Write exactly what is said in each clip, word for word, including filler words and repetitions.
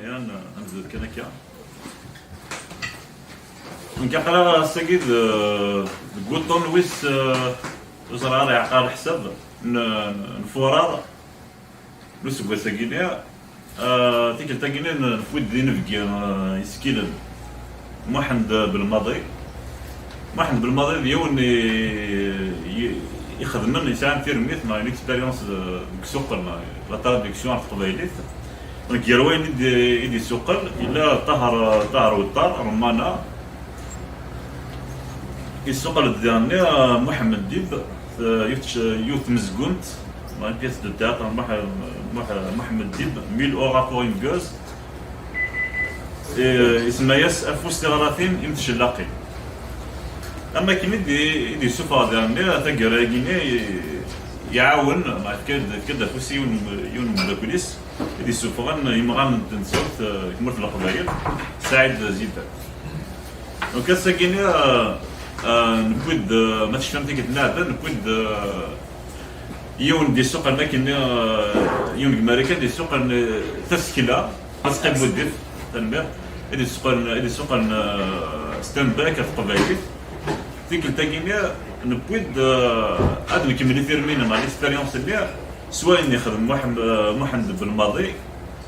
Yan, ad nebdu kan akka. Donc, aql-aɣ ass-agi d-, deg wuṭṭun wis, eh, ur ẓriɣ ara yeɛqel leḥsab n, n furar n useggas-agi-nni. Eh, tikkelt-agi-nni n-, newwi-d d inebgi, eh, isekkilen Muḥend Belmaḍi. Muḥend Belmaḍi d yiwen i, i, ixedmen, yesɛan tirmit neɣ une expérience de, deg isuqel, la traduction ɣer teqbaylit. Donc, gar wayen i d-, i d-isuqel, yella Ṭaher, Ṭaher Wettar, Ṛemmana. Isuqel-d diɣenni, eh, Muḥemmed Dib, eh, yiwet, yiwet tmezgunt, une pièce de théâtre, Muḥ-, Muḥ-, Muḥemmed Dib, Mille euros pour une gueuse. Eh, isemma-yas Afus tiɣratin imtcellaqin. Am akken i d-, i d-yessufeɣ diɣenni taggara-agi-nni, i-, iɛawen, neɣ yefka-d, yefka-d afus i yiwen, yiwen n umeddakel-is, i d-yessufɣen imɣan n tensewt, eh, deg tmurt n Leqbayel, Saɛid Zidan. Donc, ass-agi-nni, eh, eh, newwi-d, eh, ma tecfam tikkelt n lɛada, newwi-d, eh, yiwen d-yessuqlen akken, eh, yiwen deg Marikan d-yessuqlen, eh, tasekla, Asqi Budif, tanemmirt, i d-yessuqlen, i d-yessuqlen, eh, stand-by ɣer teqbaylit. Tikkelt-agi-nni newwi-d, eh, ad nkemmel i tirmin neɣ l'expérience-nni s wayen yexdem Muḥem-, eh, Muḥend Belmaḍi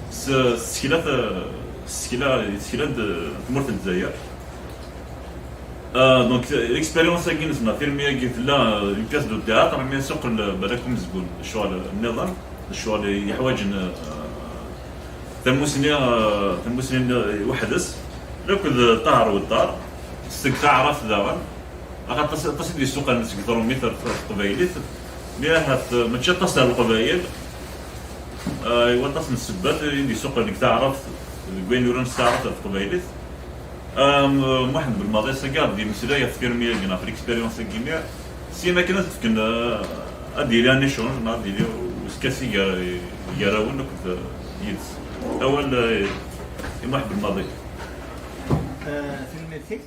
s, s tsekla, s tsekla, s tsekla n tmurt n Lezzayer. Euh, donc, l'expérience-agi-nsen, tirmi-agi tella, euh, une pièce de théâtre, mi yessuqel, euh, balak umezgun, ccɣel nniḍen, ccɣel yeḥwaǧen, euh, tamusni, euh, tamusni n-, weḥd-s, akked, euh, Ṭaher Wettar, seg taɛrabt daɣen, axaṭer aṭas, aṭas i d-yessuqlen seg tṛumit ar teqbaylit, mi ahat, euh, mačči aṭas ar leqbayel, euh, i waṭas n ssebbat i d-yessuqlen deg taɛrabt, deg wayen yuran s taɛrabt ar teqbaylit. Am, Muḥend Belmaḍi ass-agi ad d-yemmeslay ɣef tirmi-agi, ɣef l'expérience-agi-nni. Syin akken ad d-fken, eh, ad d-yili un échange, neɣ ad d-yili uskasi gar, gar-awen akked, eh, yid-s. Awal, eh, i Muḥend Belmaḍi. Eh, tanemmirt-ik.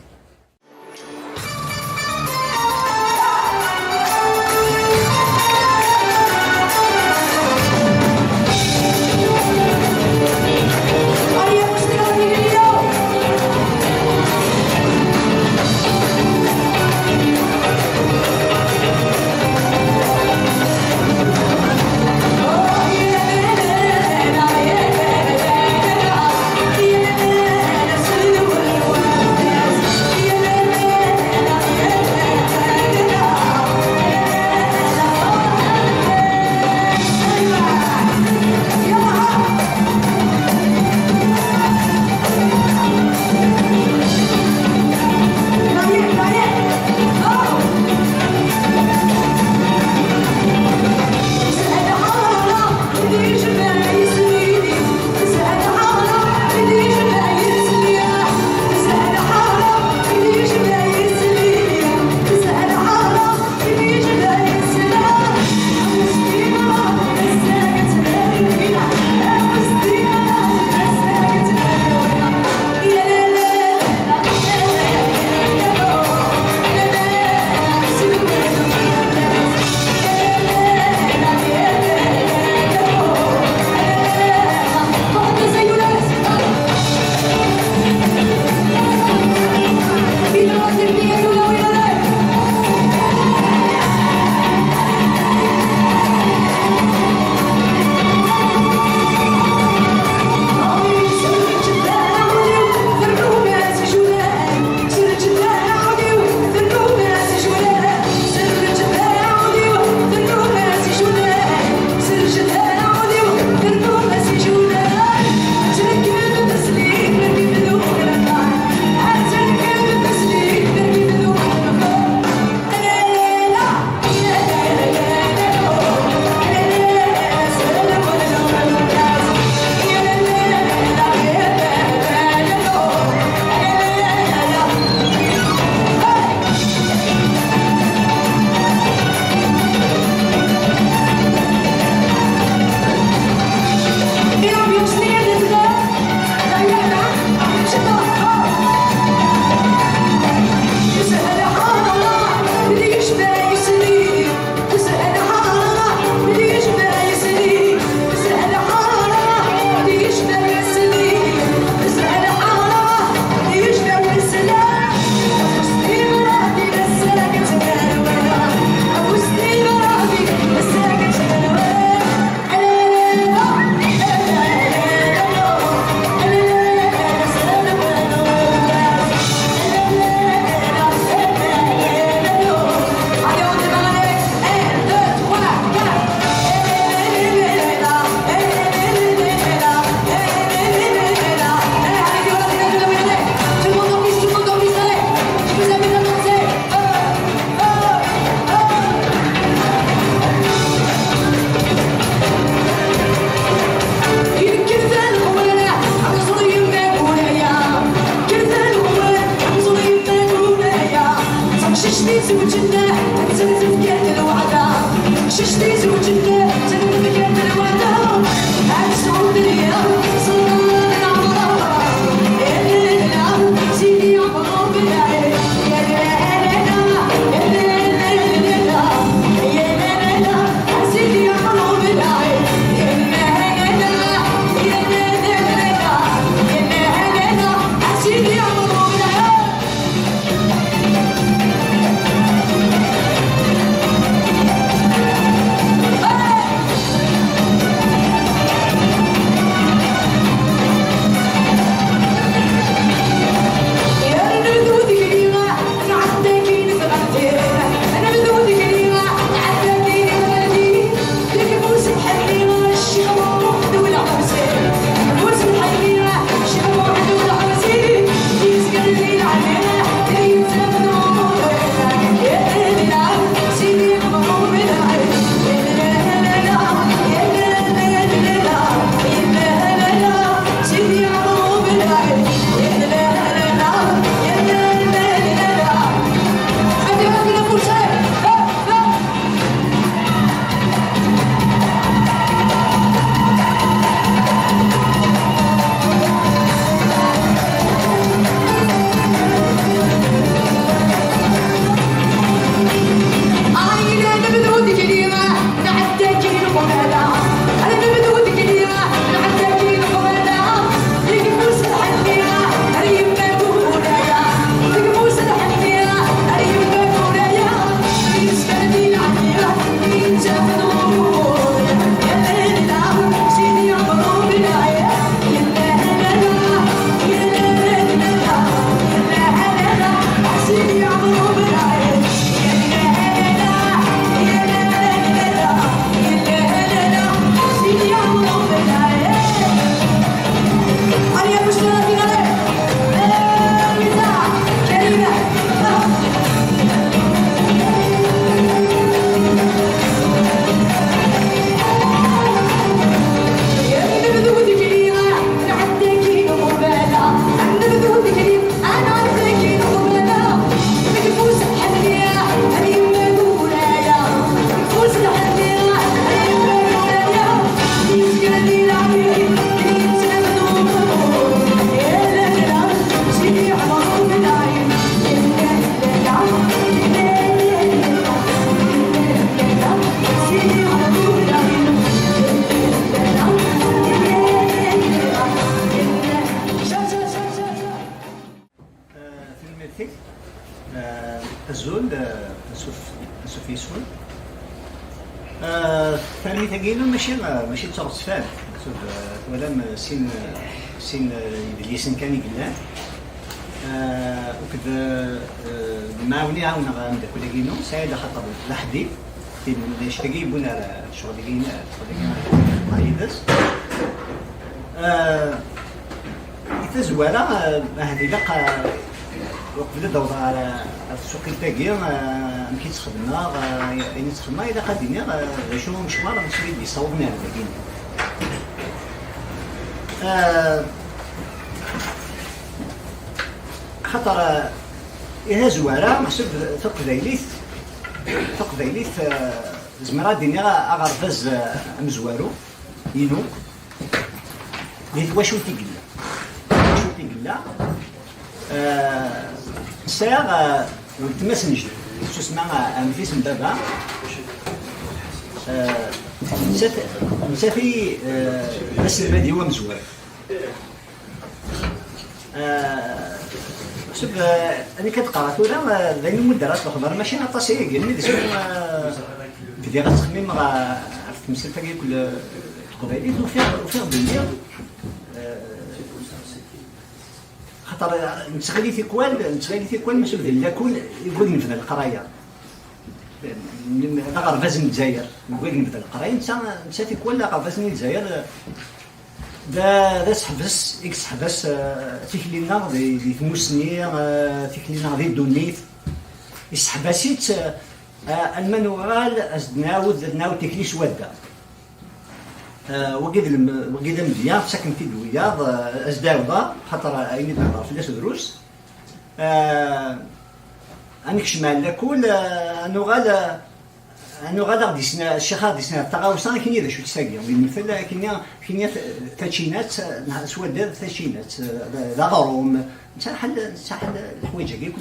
Eh, azul, eh, ansuf, ansuf yes-wen. Eh, tarmit-agi-inu mačči, eh, mačči d taɣezzfant. Ansuf, eh, twalam, eh, sin, eh, sin, eh, yedlisen kan i yellan. Eh, akked, eh, lemɛawna i ɛawneɣ ameddakel-agi-inu, Saɛid, axaṭer d aḥeddid. Tin, d anect-agi yewwin ar ccɣel-agi, ccɣel-agi yid-s. Eh, Di tazwara, eh, ahat ilaq, eh, uqbel ad d-awḍeɣ ɣer, ɣer tsuqilt-agi, eh, amek i tt-xedmeɣ, eh, ayen i tt-xedmeɣ, ilaq ad d-iniɣ, eh, d acu umecwar amek i d-yessaweḍ ɣer dagi. Eh, Axaṭer, eh, di tazwara, meḥsub taqbaylit, taqbaylit, eh, zemreɣ ad d-iniɣ aɣerbaz, eh, amezwaru, inu, di twacult i yella. Twacult i yella. Eh, sɛiɣ, eh, weltma-s n jeddi, s usma, eh, ɛemti-s n baba. Eh, nettat, nettat i, eh, d aselmad-iw amezwaru. Eh, meḥsub, eh, amek ad qqareɣ tura, eh, d ayen imuddar-as lexbar, mačči aṭas ayagi, mi d isem, eh, bdiɣ ad ttxemmimeɣ, eh, ɣef temsalt-agi akk n teqbaylit, ufiɣ, ufiɣ belli, eh, xaṭer, eh, nettɣili tikwal, nettɣili tikwal, meḥsub d lakul i wid nebda leqraya. D aɣerbaz n Lezzayer, i wid nebda leqraya, netta, netta tikwal aɣerbaz n Lezzayer, eh, d, d aseḥbes i yesseḥbes, eh, tikli-nneɣ di, di tmussni, eh, tikli-nneɣ di ddunit. Yesseḥbes-itt, eh, alma nuɣal ad s-d-nɛawed, ad nɛawed tikli s wadda. Eh, wagi d lem-, wagi d amedya, ttaken-t-id wiyaḍ, eh, ad s-d-ɛawdeɣ, xaṭer ayen i d-nehḍer fell-as drus. Eh, ad nekcem ar lakul, eh, ad nuɣal, eh, Ad nuɣal ad ɣ-d-yesna, ccix ad ɣ-d-yesna taɣawsa, akkenni d acu-tt tagi? Di lmettel, akkenni, akkenni t-, tačinat, neɣ s waddad tačinat, d, d aɣrum, nettḥal, nettḥal leḥwayeǧ-agi akk,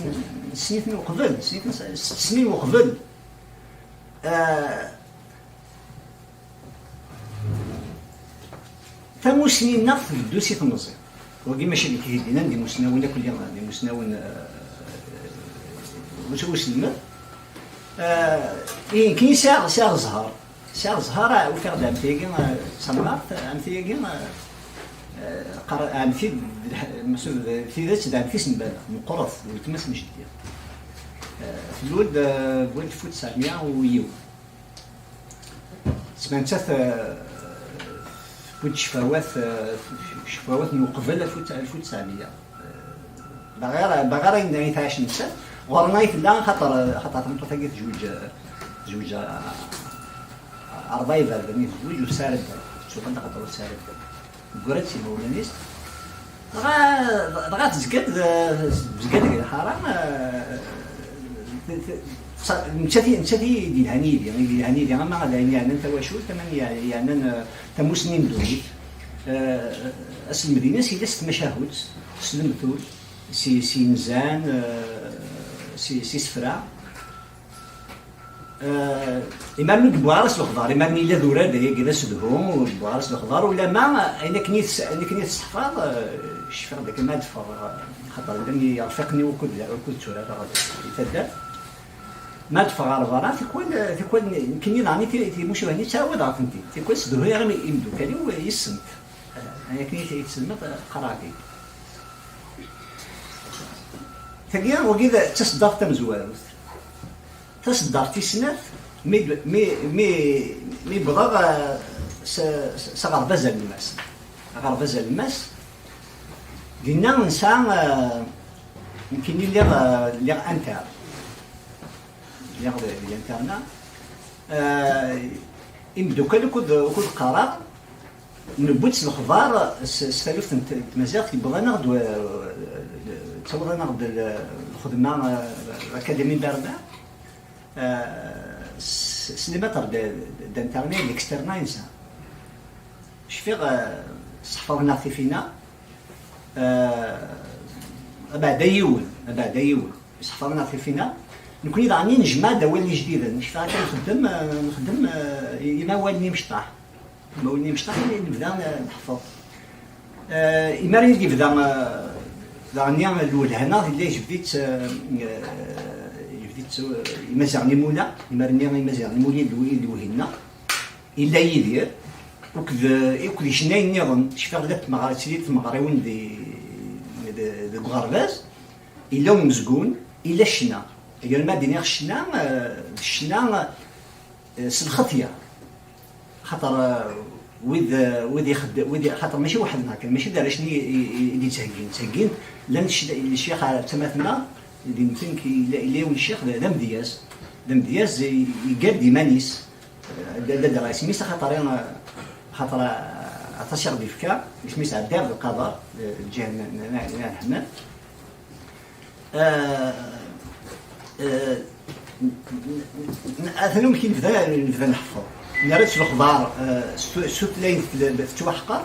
nessen-iten uqbel, nessen-iten s, s tesnin uqbel. Eh, Tamussni-nneɣ tbeddu si temẓi. Wagi mačči d nekk i t-id-yennan, d imussnawen akk, d imussnawen, eh, us-, uselmed. Eh, i nekkini sɛiɣ, sɛiɣ zzher. Sɛiɣ zzher, eh, ufiɣ-d ɛemti-agi, eh, d tamɣart, ɛemti-agi, eh, eh, qqar-, ɛemti d, d, d tidet d ɛemti-s n baba, meqqret, d weltma-s n jeddi. Eh, tlul-d, eh, deg walef u tesɛemya u yiwen. Tma nettat, eh, tewwi-d ccfawat, eh, ccfawat n uqbel alef u tesɛemya. Eh, baɣir, baɣir ayen i tɛac nettat. Ɣur-neɣ i tella, xaṭer, xaṭer tameṭṭut-agi tezweǧ, tezweǧ, eh, ṛebɛa iberdan i tezweǧ, ur tesɛi ara ddem. Tettuɣal axaṭer ur tesɛi ara ddem. Teggura-tt imawlan-is. Dɣa, dɣa tezga-d, tezga-d deg lḥara, eh, t-, t-, t-, nettat i, nettat i d-yelhan yid-i, i d-yelhan yid-i, ama d ayen yeɛnan tawacult, ama d ayen yeɛnan, eh, tamussni n ddunit. Eh, aselmed-ines yella s tmacahut, s lemtul, s, s yinzan, eh, s, s isefra. Eh, imaren ur d-wwiɣ ara s lexbar, imaren yella d urar d ayagi d asedhu, ur d-wwiɣ ara s lexbar, ulamma ayen akken i tes-, ayen akken i tesseḥfaḍ, eh, cfiɣ-d akken ma ad ffɣeɣ, eh, xaṭer llan yirfiqen-iw ukud, ukud tturareɣ di taddart. Ma ad ffɣeɣ ɣer berra, tikwal, tikwal nekkini daɣen i ti-, timucuha-nni ttɛawadeɣ-tent-id. Tikwal ssedhuyeɣ im-, imeddukal-iw yis-sent. Eh, ayen akken i t-, i tselmaḍ, eh, qqareɣ-t-id. Tagi, wagi d taseddart tamezwarut. Taseddart tis snat, mi d-, mi, mi, mi wwḍeɣ, eh, s, s, s aɣerbaz alemmas. Aɣerbaz alemmas, dinna nesɛa, eh, nekkini lliɣ, eh, lliɣ interne. Lliɣ di, di l'internat. Eh, imeddukal ukud, ukud qqareɣ, newwi-d s lexbar s, s taluft n t-, n tmaziɣt, yewweḍ-aneɣ-d, eh, ttaweḍ-aneɣ-d l-, lxedma, eh, l'Académie Berlin, eh, s, s les maîtres de, de, d'internat, l'externat, insa. Cfiɣ, eh, sseḥfaḍen-aɣ tifina, eh, abeɛda yiwen, abeɛda yiwen, sseḥfaḍen-aɣ tifina. Nekni daɣen i nejmeɛ-d awalen ijdiden. Cfiɣ akka nxeddem, eh, nxeddem, eh, imawalen imecṭaḥ. Imawalen imecṭaḥ, i nebda, eh, neḥfeḍ. Eh, imaren i d-yebda, eh, Daɣen, lwelha-nneɣ yella yejbed-itt, eh, eh, yejbed-itt, eh, Imaziɣen Imula, imar-nni Imaziɣen Imula i d-, i d-lwehna. Yella Yidir, akked, akked icennayen nniḍen, cfiɣ la tmeɣra, ttili tmeɣriwin di, di, deg uɣerbaz, yella umezgun, yella ccna. Gar ma d-iniɣ ccna, eh, d ccna, eh, s lxeṭya. Xaṭer, eh, wid, eh, wid ixedd-, wid i-, xaṭer mačči weḥd-neɣ kan, mačči d arrac-nni i, i, i d-yettheggin, ttheggin, llan cc-, lecyax ar tama-tneɣ, di nutni yella, yella yiwen ccix d, d amedyaz, d amedyaz i, yeggar-d iman-is, eh, d, d, d isem-is axaṭer, eh, axaṭer, eh, aṭas i ɣ-d-yefka, isem-is Ɛebdi Ɛebdelqader, eh, lǧiha n, n, n, n Ɛelḥman. Eh, eh, n-, n-, n-, atan amek i nebda, nebda nḥeffeḍ. Nerra-d s lexbar, eh, s tu-, s tutlayt tl-, tettwaḥqer.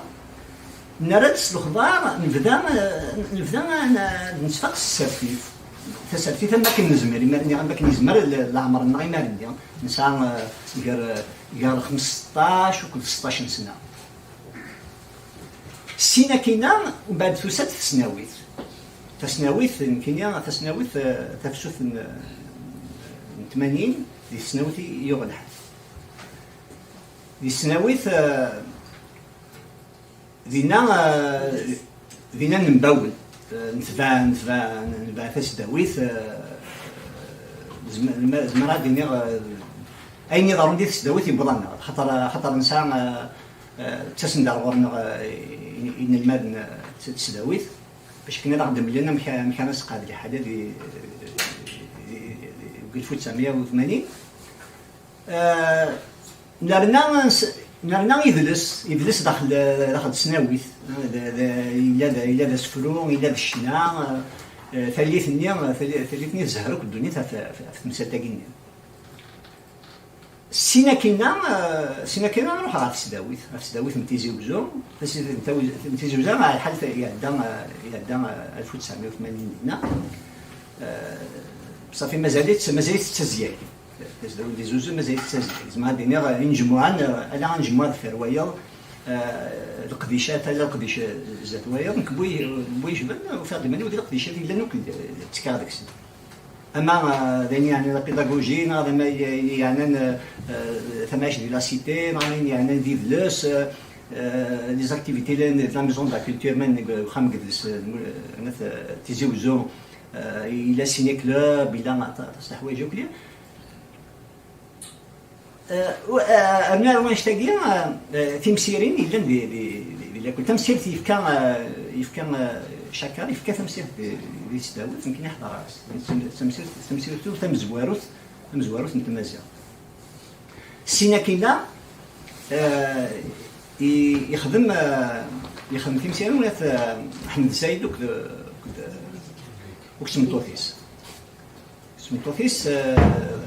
Nerra-d s lexbar, nebda, eh, nebda n-, nettfaq s tsertit. Tasertit am wakken nezmer, imar-nni am wakken yezmer le-, leɛmer-nneɣ imar-nni. Nesɛa, eh, gar, gar xmesṭac akked seṭṭac n sna. Sin akkin-a, mbeɛd tusa-d tesnawit. Tasnawit, nekkini, tasnawit, eh, tafsut n, n tmanyin, di tesnawit i yuɣ lḥal. Di tesnawit, eh, dinna, eh, dinna nembawel, eh, netbeɛ, netbeɛ, netbeɛ tasdawit, eh, zem-, zem-, zemreɣ ad iniɣ, eh, ayen iḍerrun di tesdawit yewweḍ-aneɣ-d, xaṭer, xaṭer nesɛa, eh, eh, ttasen-d ar ɣur-neɣ, eh, i-, inelmaden, eh, n tesdawit, bac akken ad aɣ-d-mlen amek, amek ara nesqeɛd liḥala di, di, di, deg alef u tesɛemya u tmanyin. Eh, nerna s-, nerna idles, idles daxel, daxel tesnawit. Eh, d, d, yella d, yella d asefru, yella d ccna, eh, tallit-nni, talli-, tallit-nni tezher akk ddunit ɣef, ɣef, ɣef temsalt-agi-nni. Sin akkin-a, eh, sin akkin-a nruḥ ɣer tesdawit, ɣer tesdawit n Tizi Uzzu. Tasdawit n Tawi-, n Tizi Uzzu, ɣer lḥal iɛedda, eh, iɛedda, eh, alef u tesɛemya u tmanyin dinna. Eh, ṣafi mazal-itt, mazal-itt d tazyagt. Tasdawit n Tizi Uzzu mazal-itt d tazyagt. Zemreɣ ad d-iniɣ, eh, inejmuɛen, eh, ala anejmuɛ deffir wayeḍ, eh, leqdicat, ala leqdic, eh, zdat wayeḍ. Nekk bu-, bu yejben, ufiɣ-d iman-iw d leqdicat yellan akk, eh, ttekkaɣ deg-sen. Ama, eh, d ayen yeɛnan la pédagogie, neɣ d ama ye-, yeɛnan, eh, eh, tamɛict di la cité, neɣ d ayen yeɛnan d idles, eh, eh, les activités de la maison de la culture, ma deg uxxam n yidles, eh, n, eh, n, eh, Tizi Uzzu, eh, yella ciné club, yella aṭas, aṭas n leḥwayeǧ akk. Eh, u-, eh, rnu ar wanect-agi, eh, eh, timsirin yellan di, di, di, di lakul. Tamsirt yefka, eh, yefka, eh, Chaka, yefka tamsirt di, di tesdawit, nekkni ḥḍreɣ-as. Tam-, tamsirt, tamsirt tamezwarut, tamezwarut n tmaziɣt. Sin akkin-a, eh, i-, yexdem, eh, yexdem timsirin ula d, eh, Ḥmed Zayed akked, akked, akked tmeṭṭut-is. Tmeṭṭut-is, eh,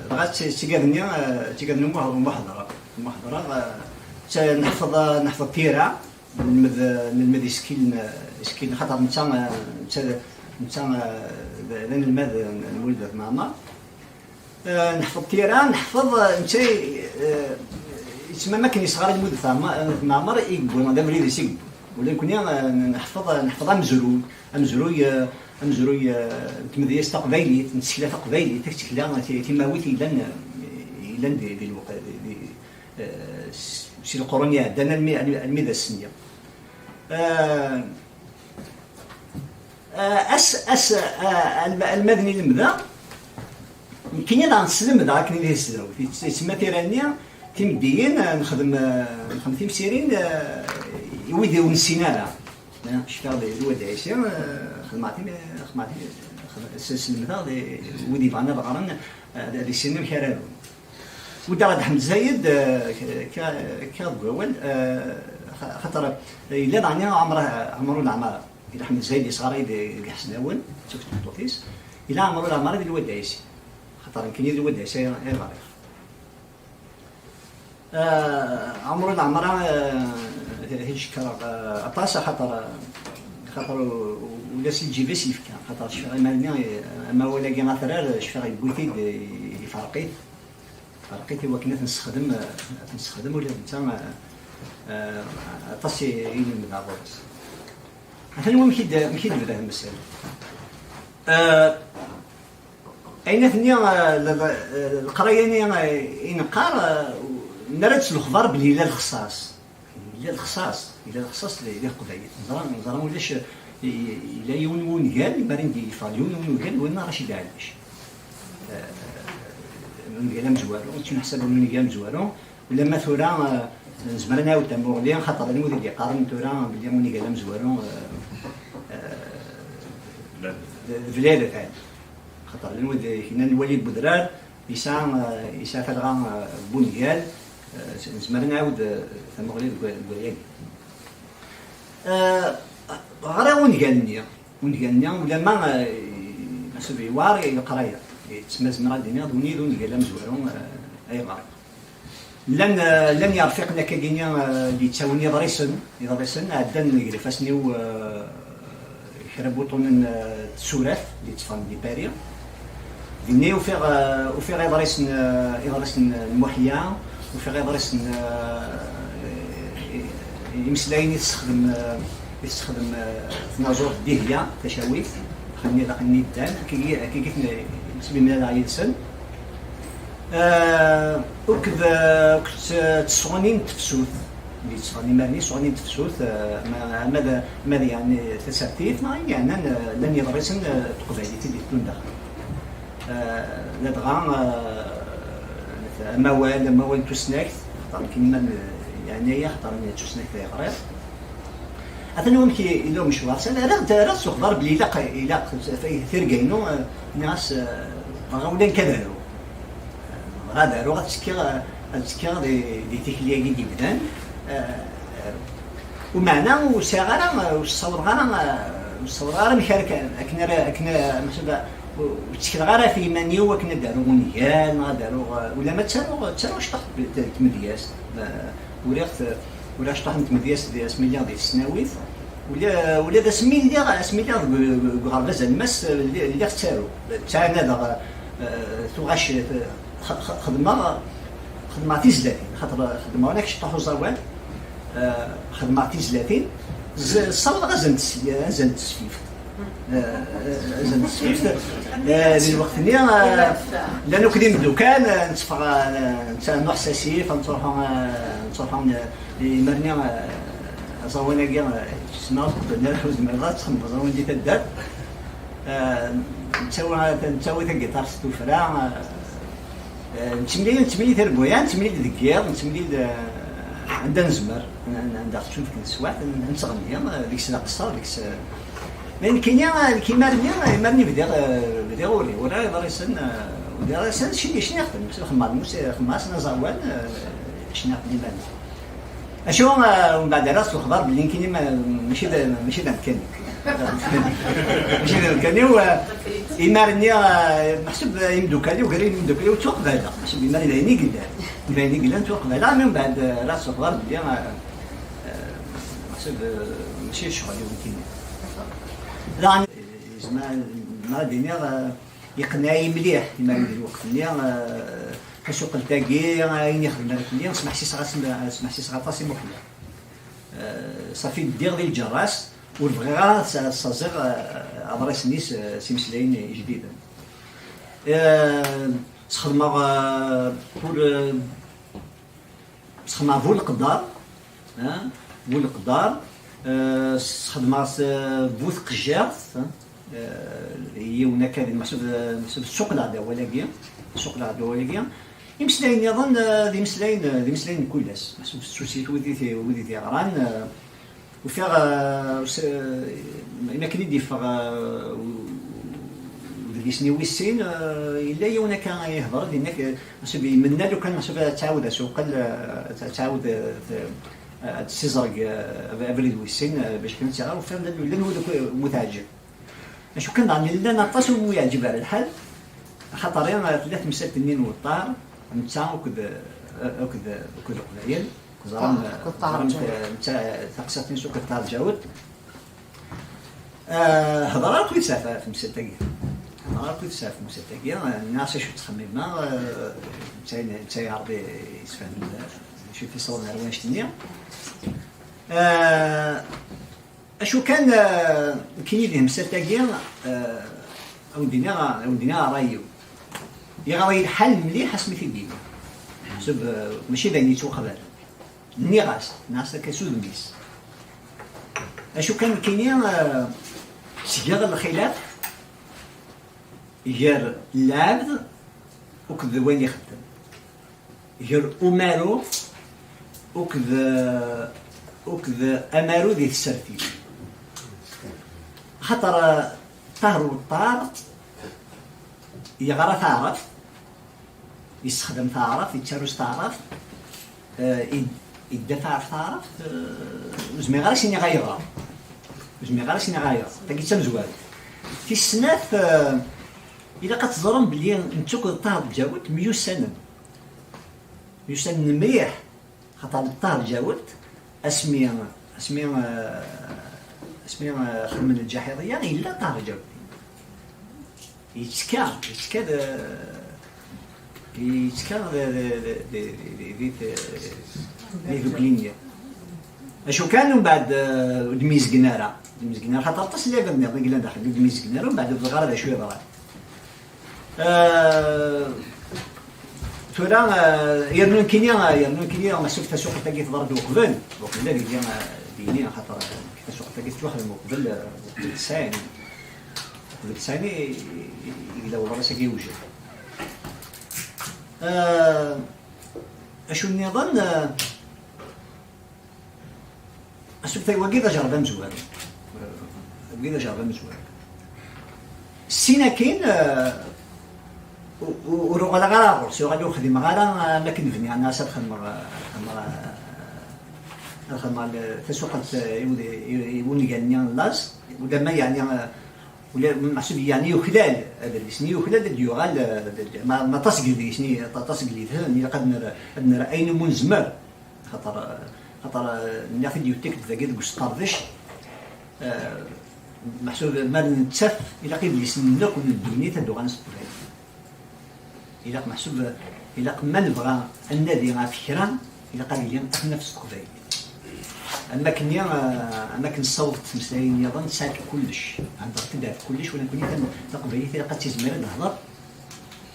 dɣa d ti-, d tigad-nni, eh, d tigad-nni n Muḥ-, Muḥeḍra. Muḥeḍra, eh, d ta-, neḥfeḍ, eh, neḥfeḍ tira, nelmed, eh, nelmed isekkilen, eh, isekkilen, xaṭer netta, eh, netta, netta, eh, d, d anelmad n, n Lmulud At Mɛemmer. Eh, neḥfeḍ tira, neḥfeḍ, eh, netta, eh, yettmam akken yesɣar i Lmulud At Mɛ-, At Mɛemmer i yewwi, d abrid-is i yewwi. Ula nekni, eh, neḥfeḍ, neḥfeḍ amezruy, amezruy, eh, amezruy, eh, n tmedyazt taqbaylit, n tsekla taqbaylit, taksekla ti-, timawit yellan, eh, yellan di, di lweqt, di, di, eh, s-, si leqrun iɛeddan almi, almi, almi d ass-nni. Eh, eh, as, as, eh, alma, alma d-nni lemdeɣ, nekkini daɣen slemdeɣ akken i di tesdawit. Yet-, yettsemma tira-nni, timeddiyin, eh, nexdem, eh, nexdem timsirin, eh, i wid ur nessin ara. Eh, cfiɣ di, di Wad Ɛisi, eh, xedmeɣ tim-, xedmeɣ tim-, xedmeɣ, s-, slemdeɣ di wid yebɣan ad ɣren, eh, ad, ad issinen amek ara arun. Weddeɣ-d Ḥmed Zayed, eh, k-, k-, kkiɣ deg wawal, eh, xa-, xaṭer yella daɣen Ɛmer, Ɛmer Ulaɛmara. Yella Ḥmed Zayed yesɣaray di, deg Iḥesnawen, d tmeṭṭut-is. Yella Ɛmer Ulaɛmara di Lwad Ɛisi. Xaṭer nekkini di Lwad Ɛisi ay, ay ɣriɣ. Eh, Ɛmer Ulaɛmara, eh, ad cekkreɣ, eh, aṭas, axaṭer, eh, xaṭer u-, u-, ula s lǧib-is yefka, xaṭer cfiɣ iman-nni, eh, amawal-agi atrar, cfiɣ yewwi-t-id, eh, yefreq-it, yefreq-it i wakken ad t-nessexdem, eh, ad t-nessexdem ula d netta, eh, eh, aṭas i, i nemda ɣur-s. Atan wamek i d-, amek i d-tebda tmessalt. Eh, ayen atenni, eh, l-, l-, eh, leqraya-nni, eh, i neqqar, eh, nerra-d s lexbar belli yella lexṣaṣ. Yella lexṣaṣ, yella lexṣaṣ di, di Leqbayel. Neẓra, neẓra ulac, eh, i-, yella yiwen n wungal, mi ara d-yeffeɣ yiwen n wungal, winna Racid Ɛellic. Eh, ungal amezwaru, yettneḥsab ungal amezwaru, ulamma tura, eh, nezmer ad nɛawed tamuɣli, xaṭer llan wid i d-yeqqaren tura belli ungal amezwaru, eh, eh, d, d Belaïla At Ɛli. Xaṭer llan wid i yennan Lwali n Wedrar, yesɛa, eh, yesɛa talɣa, eh, n wungal, eh, nezmer ad nɛawed, eh, tamuɣli deg wa-, deg wayagi. Eh, ɣriɣ ungal-nni, ungal-nni, ulamma, eh, meḥsub yewɛer i leqraya. Yettmazmir ad d-iniɣ d win i d ungal amezwaru, eh, ay ɣriɣ. Llan, eh, llan yerfiqen akkagini, eh, d-yettawin iḍrisen, iḍrisen, ɛeddan gar ifassen-iw, eh, kra n wuṭunen, eh, n tsurat, d-yetteffɣen di Paris. Dinna ufiɣ, eh, ufiɣ iḍrisen, eh, iḍrisen n Muḥya, ufiɣ iḍrisen, eh, i-, i-, imeslayen i tessexdem, eh, i tessexdem, eh, tnaẓurt Dihya, tacawit, axxam-nni d axxam-nni yeddan, akkagi, akkagi ten-, msebimlaleɣ yid-sen. Eh, akked, eh, akked, eh, tesɣunin n tefsut. Yetteffɣen imarni sɣunin n tefsut, eh, ma, ma d, ma d yeɛni tasertit, neɣ ayen yeɛnan, eh, llan yeḍrisen, eh, n teqbaylit i d-iteddun daxel. Eh, ladɣa, eh, amawal, amawal n tusnakt, xaṭer nekk iman, eh, yeɛni-iyi, xaṭer nekk d tusnakt ay ɣriɣ. Atan wamek i-, yella umecwar. Sani rriɣ-d, rriɣ s uxbar belli ilaq, ilaq tirga-inu, eh, nniɣ-as, eh, bɣiɣ ula nekk ad aruɣ. Bɣiɣ ad aruɣ, ad ttekkiɣ, ad ttekkiɣ di, di tikli-agi d-yebdan. Eh, eh, umeɛna ur sɛiɣ ara, ur ssawḍeɣ ara, ur ssawḍeɣ ara amek ara k-, akken ara, akken ara, meḥsub, ur, ur ttekleɣ ara ɣef yiman-iw akken ad d-aruɣ ungal, neɣ ad aruɣ, eh, ulamma ttaruɣ, ttaruɣ cṭaḥ n tmedyazt. Eh, uriɣ-t, uriɣ cṭaḥ n tmedyazt di, asmi lliɣ di tesnawit. Ula, ula d asmi lliɣ, asmi lliɣ deg, deg uɣerbaz alemmas, eh, lli-, lliɣ ttaruɣ. Ttɛanadeɣ, eh, tuɣac, eh, X-, x-, xedmeɣ, xedmeɣ tizlatin, xaṭer xedmeɣ ula kečč ṭaḥ uẓawan, eh, xedmeɣ tizlatin, z-, ssawḍeɣ azal n tes-, azal n tesfift. Eh, eh, azal n tesfift. Eh, di lweqt-nni, eh, llan akk d imeddukal, eh, netteffeɣ, eh, netta Nuḥ Sasif, ad nttruḥu, eh, nettruḥu, eh, imarni, eh, aẓawan-agi, eh, ssneɣ ur zmireɣ ad txedmeɣ aẓawan di taddart. Eh, nettawi, nettawi tagiṭart s tuffra, eh, Eh, nettemlil, nettemlil tireggayan, nettemlil deg yiḍ, nettemlil, eh, anda nezmer, an-, an-, anda ɣ-tettunefk teswiɛt, n-, nettɣenni, eh, deg-s la qeṣṣer, deg-s, eh, ma nekkini, eh, nekk imarni, eh, imarni bdiɣ, eh, bdiɣ ur, ur ara iḍrisen, eh, ur ara iḍrisen, cni-, cniɣ-ten, xemmeɣ lmus-, xemmeɣ-asen aẓawan, eh, cniɣ-ten imarni. Acu, eh, umbeɛd rriɣ s lexbar belli nekkini ma-, mačči d, mačči d amkan-iw. Mačči d amkan-iw, eh, imar-nni, eh, meḥsub, eh, imdukal-iw, gar imdukal-iw ttwaqbaleɣ. Meḥsub imar d ayen i yellan. D ayen i yellan ttwaqbaleɣ, mi umbeɛd, eh, rriɣ s lexbar belli, eh, eh, meḥsub, eh, mačči d ccɣel-iw nekkini. Daɣen, eh, zemreɣ, zemreɣ ad d-iniɣ, eh, yeqneɛ-iyi mliḥ imar di lweqt-nni, eh, tasuqelt-agi, ayen i xedmen fell-i, smeḥsiseɣ-asen, smeḥsiseɣ aṭas i Muḥya. Eh, ṣafi ddiɣ di lǧerra-s, ur bɣiɣ ara ad s-, ad ssaẓiɣ, eh, aḍris-nni s, s imeslayen ijdiden. Eh, sxedmeɣ, eh, pour, eh, sxedmeɣ bu leqder, eh, bu leqder, eh, sxedmeɣ s, eh, bu tqejjirt, eh, yiwen akka di, meḥsub, meḥsub ssuqleɣ-d awal-agi, ssuqleɣ-d awal-agi. Imeslayen nniḍen, eh, d imeslayen, d imeslayen n kul ass. Meḥsub s tsusit wid i t-, wid i t-yeɣran, eh, ufiɣ, eh, s-, eh, mi akken i d-yeffeɣ, eh, u-, udlis-nni wis sin, eh, yella yiwen akka ihder-d, yenna-k, eh, meḥsub imenna lukan, meḥsub ad tɛawed asuqel, eh, ad tɛawed, eh, t-, eh, ad tessiẓreg, eh, ab-, abrid wis sin, eh, bac kan ad tt-iɣer, ufiɣ llan, llan wid akk, eh, mu teɛǧeb. Acu kan, daɣen llan aṭas umi yeɛǧib ara lḥal, axaṭer, eh, tella temsalt-nni n Weṭṭar, netta akked, eh, akked, akked Leqbayel, ẓran, Ṭaher, akked Ṭaher ẓran, Ǧawed. Eh, netta, eh, taqsiṭ-nni s akked Ṭaher Ǧawed. Eh, hedreɣ akked-s ɣef, ɣef temsalt-agi. Hedreɣ akked-s ɣef temsalt-agi, eh, nniɣ-as acu ttxemmimeɣ, eh, netta, netta i Ṛebbi yesfehmen, eh, acu t-iṣewwen ar wanect-nni. Eh, Acu kan, eh, nekkini di temsalt-agi, eh, a wen-d-iniɣ, a wen-d-iniɣ ṛṛay-iw. Yeɣra-yi lḥal mliḥ asmi t-id-yenna. Meḥsub, eh, mačči d ayen yettwaqbalen. Nniɣ-as, nniɣ-as akka s udem-is. Acu kan nekkini, eh, sgeɣ lxilaf gar lɛebd akked wayen ixeddem, gar umaru akked, akked amaru di tsertit. Axaṭer, eh, Ṭaher Uweṭṭar yeɣra taɛrabt, yessexdam taɛrabt, yettaru s taɛrabt, eh, id-, idda taɛrabt, taɛrabt, eh, ur zmireɣ ara s-iniɣ ayɣer. Ur zmireɣ ara s-iniɣ ayɣer. Tagi d tamezwarut. Tis snat, eh, ilaq ad teẓrem belli netta akked Ṭaher Lǧawed myussanen. Myussanen mliḥ, xaṭer Ṭaher Lǧawed, asmi, asmi, eh, asmi, eh, xedmen lǧaḥiḍiyya, yella Ṭaher Lǧawed. Yettekka, yettekka d, yettekka d, d, d, d, d, d, d, di tdukli-nni. Acu kan, umbeɛd, eh, ur d-myezgen ara. Ur d-myezgen ara, xaṭer aṭas n lɛibad nniḍen i yellan daxel, ur d-myezgen ara, umbeɛd ur ẓriɣ ara d acu yeḍran. Eh, tura, eh, yernu nekkini, eh, yernu nekkini, meḥsub tasuqqilt-agi teḍra-d uqbel, uqbel ad iliɣ, eh, dini, axaṭer, eh, tasuqqilt-agi tettwaxdem uqbel, eh, uqbel tesɛin. Uqbel tesɛin i, i, i yella uḍris-agi yewjed. Eh, acu nniḍen, eh, Asebter wagi d ajerreb amezwaru. Wagi d ajerreb amezwaru. Ssin akin, eh, u-, u-, ur uɣaleɣ ara ɣur-s, uɣal ur xdimeɣ ara, eh, am akken bniɣ, nniɣ-as ad xedmeɣ, eh, ad xedmeɣ, eh, ad xedmeɣ l-, tasuqqilt, eh, i wud-, i, i wungal-nni n laẓ, ulamma yeɛni, eh, ula, meḥsub yeɛni yuklal, adlis-nni yuklal ad d-yuɣal, eh, d-, ma, ma aṭas n yidlisen, aṭas n yidlisen, ilaq ad nerr, ad nerr ayen umi nezmer. Xaṭer, xaṭer, eh, nniɣ-t-id yiwet tikkelt dagi deg usqerdec, eh, meḥsub ma d nettat, ilaq idlisen-nni akk n ddunit ad d-uɣalen s teqbaylit. Ilaq meḥsub, ilaq ma nebɣa ad nadi ɣef kra, ilaq ad yili ad t-naf s teqbaylit. Am akken, eh, am akken nessaweḍ tmeslayin nniḍen, tesɛa kullec. Heddreɣ-t-id ɣef kullec, ula nekkni tam-, taqbaylit ilaq ad tizmir ad nehder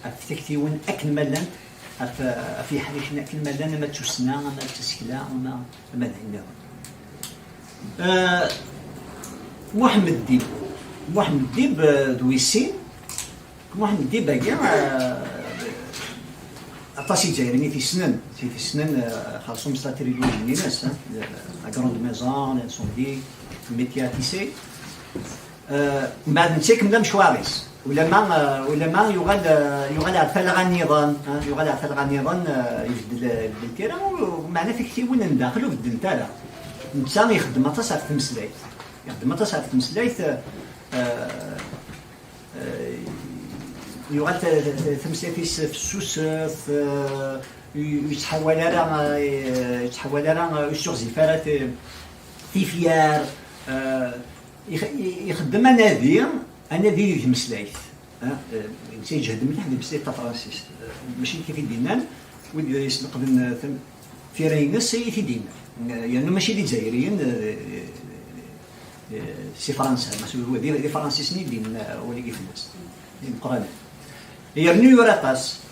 ɣef tiktiwin akken ma llant, ɣef, ɣef yeḥricen akken ma llan, ama d tussna, ama d tasekla, ama, ama d ayen nniḍen. Eh, Muḥemmed Dib. Muḥemmed Dib, eh, d wis sin. Muḥemmed Dib-agi, eh, aṭas Izzayriyen i t-yessnen, i t-yessnen, eh, xerṣum s la trilogie-ines, hein, La Grande Maison, L'incendie, Le Métier à tisser. Eh, mbeɛd netta ikemmel amecwar-is. Ulamma, eh, ulamma yuɣal, eh, yuɣal ar talɣa nniḍen, eh, yuɣal ar talɣa nniḍen, eh, ibeddel, ibeddel tira, u-, meɛna tiktiwin n daxel ur beddlent ara. Netta ixeddem aṭas ɣef tmeslayt. Ixeddem aṭas ɣef tmeslayt, eh, eh, yuɣal ta-, ta-, tameslayt-is fessuset, eh, ur yettḥawal ara, eh, yettḥawal ara, eh, ur yessuɣzif ara ti-, tifyar, eh, Ix-, i-, ixeddem anadi, anadi di tmeslayt. Ha? Eh, netta yeǧhed mliḥ di tmeslayt tafransist. Eh, mačči nekk i t-id-yennan, wid yesneqden, eh, tam-, tira-ines i t-id-yennan. Eh, yernu mačči d Izzayriyen, eh, eh, si Fransa, meḥsub d, d Ifransisen i d-yenna wagi fell-as. D imeqqranen. Yernu yura aṭas.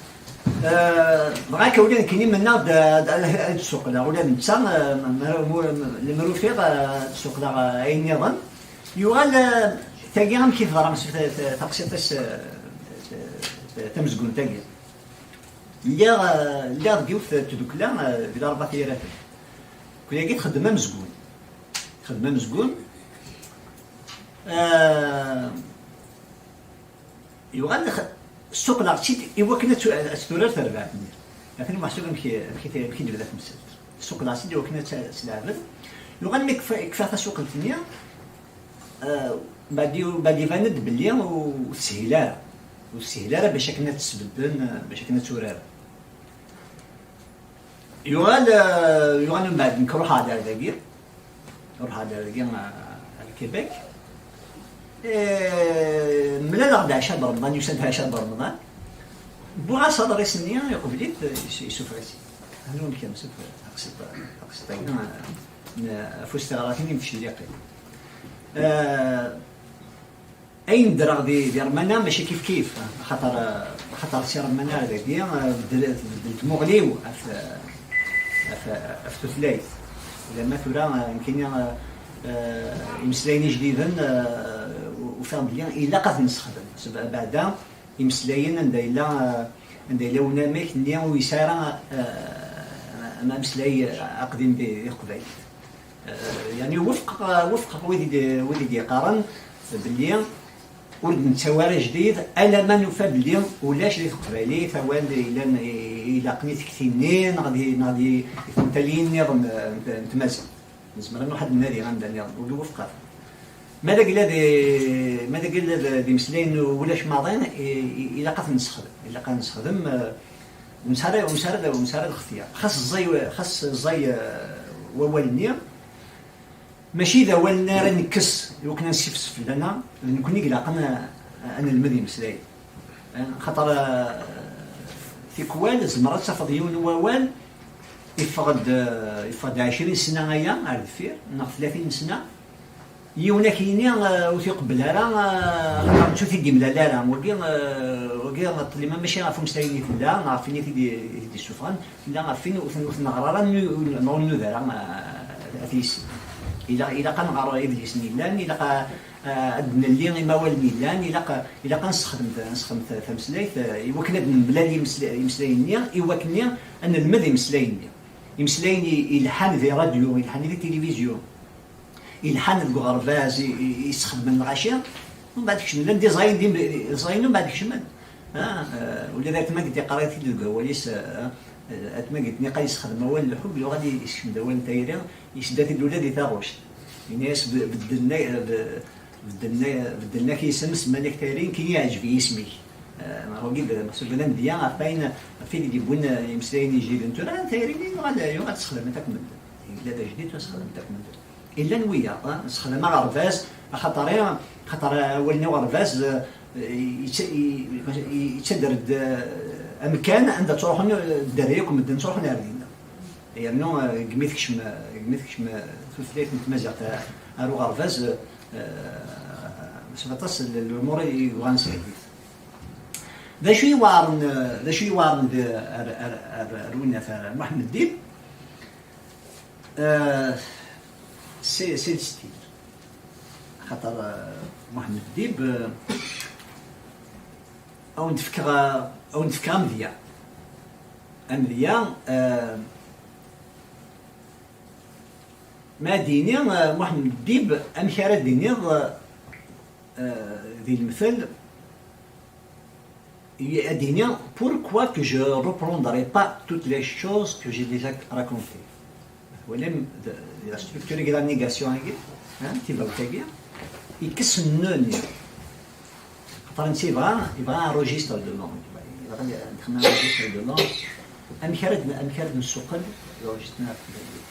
Eh, dɣa akka ula d nekkini mennaɣ-d, eh, ad, ad d-suqleɣ ula d netta, eh, ma, ma, ma, lemmer ufiɣ, eh, ad d-suqleɣ, eh, ayen nniḍen. Yuɣal, eh, tagi amek i teḍra, s-, t-, t-, taqsiṭ-is, eh, t-, t-, tamezgunt-agi. Lliɣ, eh, lliɣ deg yiwet n tdukla, eh, di Larebɛa Tiyraten. Kul yagi txeddem amezgun. Txeddem amezgun. Eh, Yuɣal x-, ssuqleɣ-tt-id i wakken ad tu-, ad turar terbaɛt-nni. Atan meḥsub amek, amek i t-, amek i d-tebda temsalt. Ssuqleɣ-tt-id i wakken ad tt-, ad tt-leɛben. Yuɣal mi kfa-, kfiɣ tasuqelt-nni, eh, mbeɛd i-, mbeɛd iban-d belli ur teshil ara. Ur teshil ara bac akken ad tt-sbedden, eh, bac akken ad turar. Yuɣal, eh, yuɣal mbeɛd nekk ruḥeɣ-d ar dagi. Ruḥeɣ-d ar dagi, eh, ar Québec. Eh, mlaleɣ-d Ɛica Beremḍan, yusa-d Ɛica Beremḍan. Wwiɣ-as aḍris-nni, iqbel-it, eh, is-, isuffeɣ-it-id. Anu amek amsuf, taqsiṭ, taqsiṭ-agi, eh, n, ɣef usteɣratin imecliqin. Eh, ayen ddreɣ di, di Remana mačči kif kif, axaṭer, axaṭer si Remana ar dagi, eh, beddel-, tbeddel tmuɣli-w ɣef, ɣef, ɣef tutlayt. Ulamma tura, eh, nekkini, eh, eh, imeslayen ijdiden, eh, u-, ufiɣ belli ilaq ad ten-nessexdem. Seb-, beɛda, imeslayen anda yella, eh, anda yella unamek-nni ur yesɛi ara, eh, am-, ameslay aqdim di, di teqbaylit. Eh, yeɛni wufqeɣ, wufqeɣ wid i d-, wid i d-yeqqaren belli ur d-nettawi ara ajdid, alamma nufa belli ulac di teqbaylit awal yellan i-, ilaqen i tekti-nni, neɣ di, neɣ di, di tentaliyin nniḍen, eh, n, n tmaziɣt. Nezmer ad nruḥ ad d-nadi anda nniḍen, ur d-wufqeɣ. Ma d agla d, ma d agla d, d imeslayen ulac maḍi, i, i, ilaq ad t-nessexdem. Ilaq ad nessexdem, eh, ur nesɛi ara, ur nesɛi ara, ur nesɛi ara lxetyar. Xas ẓẓay, xas ẓẓay, eh, wawal-nni, mačči d awal-nni ara nekkes i wakken ad nessifsef fell-aneɣ, d nekkni i ilaqen a, a nelmed imeslayen. Eh, xaṭer, eh, tikwal tzemreḍ ad tafeḍ yiwen n wawal yeffeɣ-d, eh, yeffeɣ-d ɛecrin sna aya ar deffir, neɣ tlatin sna, yiwen ad k-yini, eh, ur t-iqebbel ara, eh, axaṭer netta ur t-id-imlal ara. Wagi, eh, wagi, ṭṭlima mačči ɣef umeslay-nni tella, neɣ ɣef win i t-id-, i t-id-issufɣen, tella ɣef win ur ten-, ur t-neɣɣar ara, nu-, neɣ ur nnuda ara, eh, ad t-yissin. Ilaq, ilaq ad nɣer idlisen yellan, ilaq a, a, ad d-nelli imawalen yellan, ilaq, ilaq ad nessexdem ta-, nessexdem ta-, tameslayt, eh, i wakken ad nemlal imesla-, imeslayen-nni, i wakken ad nelmed imeslayen-nni. Imeslayen i, ilḥan di radyu, ilḥan di tilivizyu, ilḥan deg uɣerbaz, i, i, i yessexdmen lɣaci, mbeɛd kecmen, llan d iẓayen, d im-, iẓayen mbeɛd kecmen. Ah, eh, ula d atma i d-iqqar-it-id deg wawal-is, eh, eh, atma i d-niqa yessexdem awal n lḥub, yuɣal yessekcem-d awal n tayri, yesda-t-id ula di taɣect. Yenna-yas be-, beddlen-ak, be-, beddlen-ak, beddlen-ak isem, semman-ak tayri, nekkini yeɛǧeb-iyi yisem-ik. Eh, wagi d, meḥsub d amedya ɣef wayen, ɣef wid i d-yewwin, eh, imeslayen ijdiden. Tura tayri-nni yuɣal, yuɣal tessexdam-it akk medden. Yella d ajdid, tura sexdam-it akk medden. Illan wiyaḍ, eh, sexdam aɣerbaz, axaṭer, axaṭer awal-nni uɣerbaz, eh, yett-, yettader-d, eh, amkan anda ttruḥun, eh, dderya akk medden ttruḥun ar dinna. Yernu, eh, degmi tekcem, degmi tekcem, eh, tutlayt n tmaziɣt, eh, ar uɣerbaz, eh, s aṭas n lumuṛ i yebɣan seg-it. D acu i iweɛren, eh, d acu i iweɛren d, ar, ar, ar, ar winnat, ar Muḥemmed Dib? Eh, c'est, c'est le style. Xaṭer, eh, Muḥemmed Dib, eh, a wen-d-fkeɣ, a wen-d-fkeɣ amedya. Amedya, eh, ma ad d-yini, eh, Muḥemmed Dib, amek ara d-tiniḍ, eh, di lemtel, i-, ad d-yini, pourquoi que je reprendrai pas toutes les choses que j'ai déjà racontées. Twalam, d, d la structure de la négation-agi, hein, tibawt-agi, yekkes nnu-nni. Xaṭer netta yebɣa, yebɣa un registre de langue. Yebɣa ad nexdem un registre de langue. Amek ara d-, amek ara d-nessuqqel le registre n teqbaylit?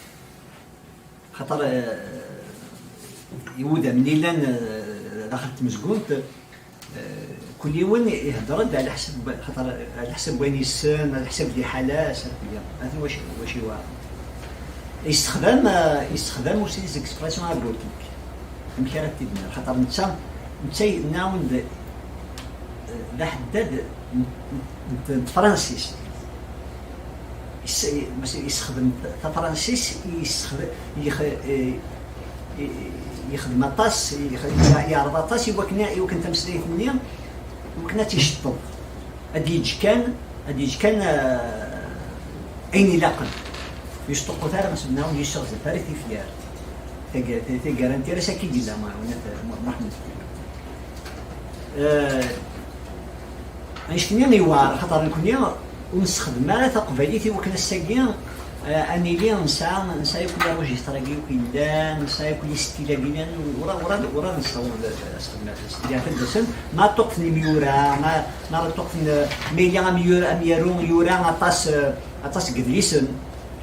Xaṭer, eh, iwudam-nni llan, eh, daxel n tmezgunt, eh, kul yiwen ihedder-d ɛla ḥsab, xaṭer ɛla ḥsab wayen yessen, ɛla ḥsab liḥala-s, akk-, atan wac-, wacu iweɛren. Yessexdam, eh, yessexdam aussi les expressions argotiques. Amek ara t-id-nniɣ? Xaṭer netta, netta yenna-awen-d, eh, d aḥeddad n, n, n, n tefransist. Yes-, mas-, yessexdem tafransist, yessexdem, yex-, eh, eh, yexdem aṭas, yex-, yeɛreḍ aṭas i wakken, i wakken tameslayt-nni, i wakken ad tt-iceṭṭeḍ. Ad d-yeǧǧ kan, ad d-yeǧǧ kan, eh, ayen ilaqen. Yesṭuqqut ara, mas nnaɣ ur yesseɣzif ara tifyar. Tag-, taggara n tira-s akka i yella Muḥ-, Muḥ-, Muḥemmed. Eh, annect-nni yewɛer, axaṭer nekkni ur nessexdem ara taqbaylit i wakken ass-agi, eh, ad nili nesɛa, nesɛa akk les registres-agi akk yellan, nesɛa akk les styles-agi yellan, ur, ur, ur, ur nessaweḍ ad nessexdem ara. Taddart-nsen, ma ṭṭuqten imyura, ma, ma ṭṭuqten, eh, ma yella amyur-, amyaru yura aṭas, eh, aṭas n yedlisen,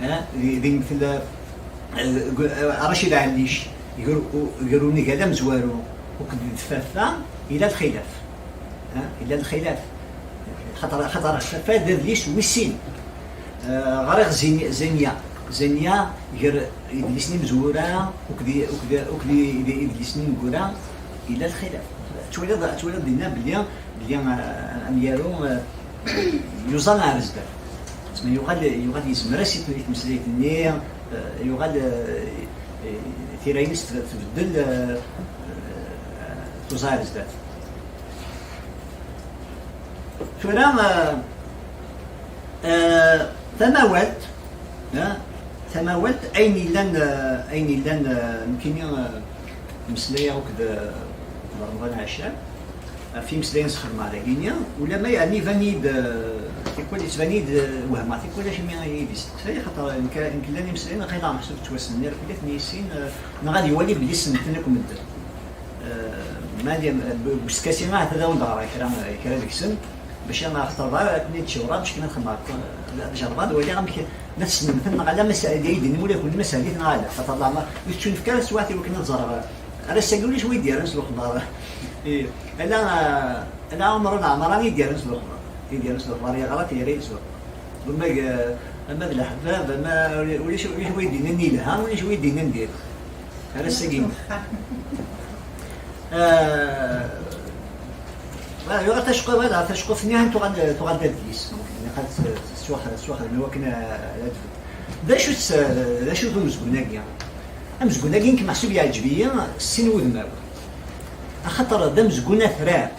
eh, di, di, di, eh, Racid Ɛellic, gar, gar ungal amezwaru akked d Fafa, yella lxilaf. Eh, yella lxilaf. Xaṭer, xaṭer Fafa d adlis wis sin. Eh, ɣriɣ Zin-, Zinya. Zanya, gar idlisen imezwura akked i-, akked, akked i-, i-, idlisen ineggura, yella lxilaf. Twalaḍ, twalaḍ dinna belli, belli, ah, amyaru, ah, yuẓa ar zdat. Tma yuɣal, yuɣal yezmer-as i tmeslayt-nni, ah, yuɣal, ah, eh, tira-ines tbeddel, ah, ah, tuẓa ar zdat. Tura, ah, ah, tamawalt, ah, tamawalt, ayen yellan, ah, ayen yellan, ah, nekkini, ah, mmeslayeɣ akked, ah, d Remḍan Ɛacab, ɣef yimeslayen sxedmeɣ dagini, ulamma yeɛni iban-iyi-d, ah, tikwal yettban-iyi-d, ah, wehmeɣ tikwal acimi i d-isteqsay, xaṭer nekk, nekk llan imeslayen ɣileɣ meḥsub ttwassnen irkelli-ten i sin, ah, neɣ ad iwali belli ssnen-ten akk medden. Eh, ma d-, deg uskasi ahat ad awen-d-ɣreɣ kra, kra deg-sen, bac ad ɣ-terḍa akken i d-tcewṛa, bac kan ad xedmeɣ, ad jerrbeɣ ad waliɣ amek ma tessnem-ten neɣ ala, ma s-, ad iyi-d-tinim ula d kenwi ma sehlen neɣ ala. Xaṭer leɛmer ur tettunefk ara teswiɛt i wakken ad ẓreɣ, ar ass-agi ulac wa i d-yerran s lexbar. Eh, ala, ala Ɛmer Leɛmara i d-yerran s lexbar, i d-yerran s lexbar, yeɣra tira-ines s lexbar. Ama g-, ama d leḥbab, ama ulac, ulac wa i d-yennan yelha, ulac wa i d-yennan diri. Ar ass-agi. Ah, ah, yuɣal taceqquft, voilà, taceqquft-nni ahan tuɣal, tuɣal d adlis. Donc, nniɣ-as, tettwax-, tettwaxdem i wakken, ah, ad tbedd. D acu-tt, d acu-t umezgun-agi? Amezgun-agi nekk meḥsub yeɛǧeb-iyi s sin wudmawen. Axaṭer d amezgun atrar.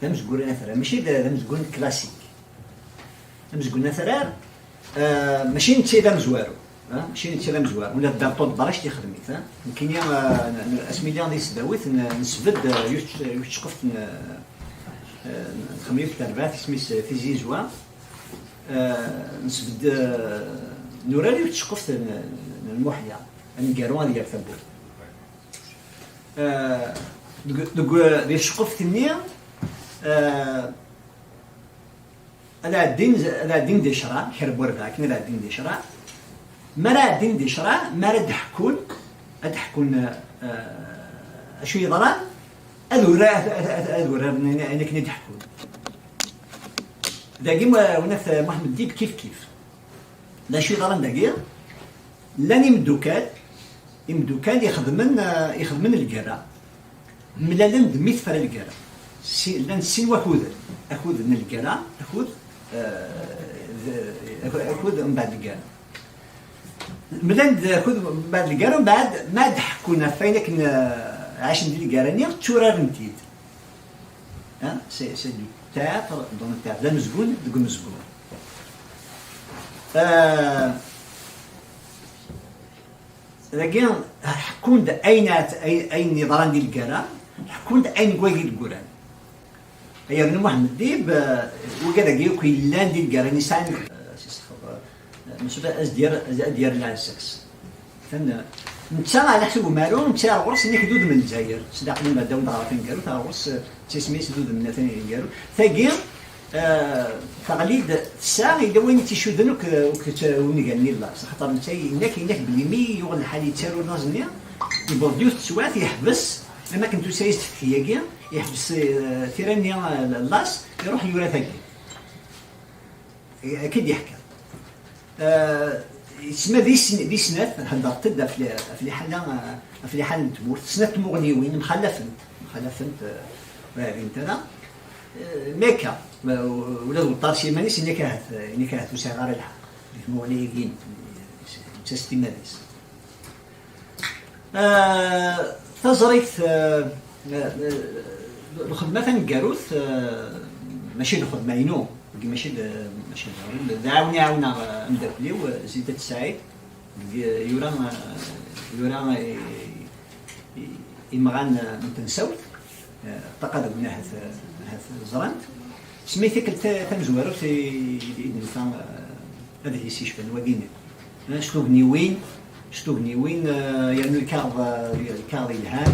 D amezgun atrar, mačči d, d amezgun classique. Amezgun atrar, ah, mačči netta i d amezwaru, ah, mačči netta i d amezwaru, ula d Bertrand Bracht ixdem-it, ah. Nekkini, ah, n-, n-, asmi lliɣ di tesdawit, n-, nesbedd, ah, yiwet, yiwet tceqquft n, ah, n xemyukt terbaɛt, isem-is Tizi Zwa, ah, nesbedd, ah, nurar yiwet tceqquft n, n, n Muḥya, aneggaru ad yer tawwurt. Ah, deg, deg, di tceqquft-nni, ah, ad ɛeddin, ad ɛeddin di ccreɛ, kra n warbaɛ akken ad ɛeddin di ccreɛ. Mi ara ɛeddin di ccreɛ, mi ara d-ḥekkun, ad d-ḥekkun, eh, acu yeḍran, ad ura-, ad, ad, ad, ad uraren ayen, ayen akken i d-ḥekkun. Dagi, ma-, Unat Muḥemmed Dib kif kif. D acu yeḍran dagi? Llan imeddukal, imeddukal ixedmen, eh, ixedmen lgerra. Mlalen-d mi tefra lgerra. Si-, llan sin wakuden, akud n lgerra, akud, eh, d-, akud mbeɛd lgerra. Mlan-d akud mbeɛd lgerra, mbeɛd ma d-ḥekkun ɣef wayen akken, eh, ɛacen di lgerra-nni, tturaren-t-id. Hein, c'est, c'est du théâtre dans le théâtre. D amezgun deg umezgun. Eh, Dagi, ḥekkun-d ayen at-, ay-, ayen yeḍran di lgara, ḥekkun-d ayen n wagi d-gguran. Yernu Muḥemmed Dib, eh, wigad-agi akk yellan di lgara-nni sɛan, eh, s-, s-, eh, mesuda ad d-yerr, ad d-yerr lɛezza-s. Atan, eh, netta, ɛla ḥsab umaru, netta ar ɣur-s inna-k d udem n Lezzayer, s leɛqel n Madaw neɣ ɣer taneggarut, ar ɣur-s, eh, d tismi-s d udem n At Aneggaru. Tagi, eh, teɣli-d tesɛa, yella wayen i tt-icuden akk, akk ungal-nni n laẓ, axaṭer netta yenna-k, yenna-k belli mi yuɣ lḥal yettaru laẓ-nni, yewweḍ-d yiwet teswiɛt, yeḥbes, am akken tusa-yas-d tfekki-agi, yeḥbes, eh, tira-nni, eh, laẓ, iruḥ yura tagi. Akka i d-yeḥka. Eh, yesma di sn-, di snat, heddret-d ɣef li-, ɣef liḥala, eh, ɣef liḥala n tmurt, snat tmuɣliwin mxallafent, mxallafent, eh, ur ɛdint ara. Eh, mi akka, ma, ula d Weṭṭar s yiman-is, yenna-k ahat, yenna-k ahat ur sɛiɣ ara lḥeqq. Di tmuɣli-agi, netta s timmad-is. Eh, taẓrigt, eh, eh, lxedma taneggarut, eh, mačči d lxedma-inu, mačči d, mačči d, d aɛawen i ɛawneɣ, eh, ameddakel-iw, eh, Zidat Saɛid, deg, yura, eh, yura, eh, i, imɣan, eh, n tensawt, eh, ṭṭaqa deg-wen ahat, eh, ahat ẓran-t. Smi tikkelt ta-, tamezwarut i, i d-nufa, eh, adlis yecban wagini. Eh, s tugniwin, s tugniwin, eh, yernu lkaɣeḍ, eh, lkaɣeḍ yelhan,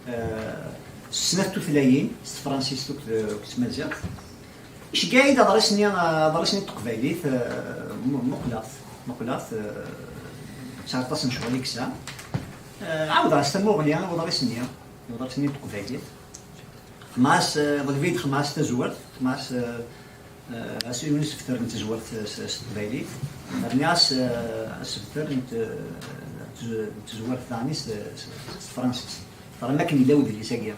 eh, s snat tutlayin, s tefransist akked, akked tmaziɣt. Iceggeɛ-iyi-d aḍris-nni, eh, aḍris-nni n teqbaylit, eh, mu-, muqleɣ-t, muqleɣ-t, eh, sɛiɣ aṭas n ccɣel i yesɛa. Eh, ɛawdeɣ-as tamuɣli i uḍris-nni, i uḍris-nni n teqbaylit. Xmas, eh, ḍleb-iyi-d Xmas tazwart, Xmas, eh, eh, as-, yiwen usebter n tezwart s, s, s teqbaylit. Rniɣ-as, eh, asebter n t-, n tez-, n tezwart daɣen-is s, s, s tefransist. Ɣer am akken yella udlis-agi.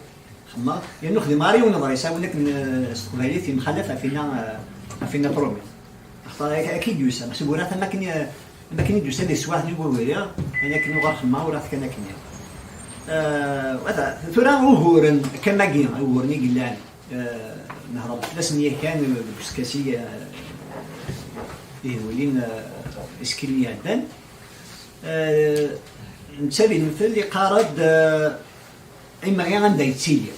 Xemmeɣ, yernu xdimeɣ ara yiwen uḍris, a win akken, eh, s teqbaylit yemxalaf ɣef inna, eh, ɣef inna Trumit. Axaṭer ak-, akka i d-yusa, meḥsub uriɣ-t am akken, eh, am akken i d-yusa di teswiɛt-nni n waguri, ayen akken uɣer xemmeɣ uriɣ-t kan akken. Eh, wata, tura uguren, kamagi, uguren i yellan. Eh, nehḍer fell-asen yakan deg uskasi, eh, ihewwilin, eh, isekkilen iɛeddan. Eh, netta di lemtel iqqar-d, eh, imɣi anda yettili.